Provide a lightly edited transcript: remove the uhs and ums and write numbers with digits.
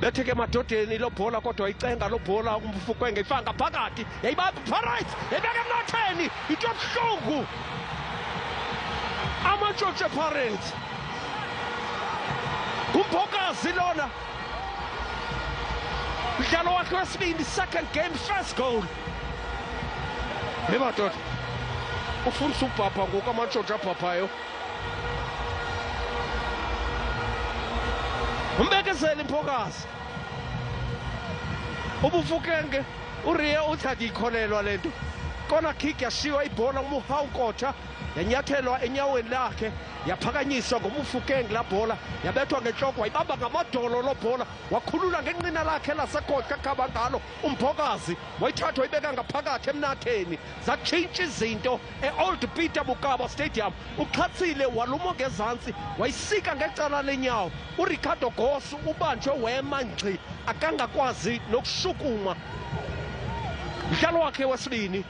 Betheke emadodeni lo bhola kodwa icenga lo bhola uMofokeng ifaka ngaphakathi, yayibamba Pirates, yayibeka emnatheni, into ebuhlungu. Amantshontsho Pirates. Ngumbokazi lona. Mdlalo wakhe wesibini, second game, first goal. Hey madoda. Ufundisa ubhabha ngoku amantshontsho abhabhayo. Umbekezeli Mpokazi. Ubufukenge uRiye uthi andiyikholelwa le nto. Kona kick yashiywa ibhola uMuhau Nkotha yanyathelwa enyaweni lakhe yaphakanyiswa ngoMufukeng laa bhola yabethwa ngentloko wayibamba ngamadolo loo bhola wakhulula ngenqina lakhe lasekhohlo akhaba ngalo uMphokazi wayithatha wayibeka ngaphakathi emnatheni zatshintsha izinto e-Old Peter Mokaba Stadium. Uxhatsile waluma ngezantsi wayisika ngecala lenyawo. URicardo Goss ubanjwe wema ngxi akangakwazi nokushukuma. Mdlalo wakhe wesibini.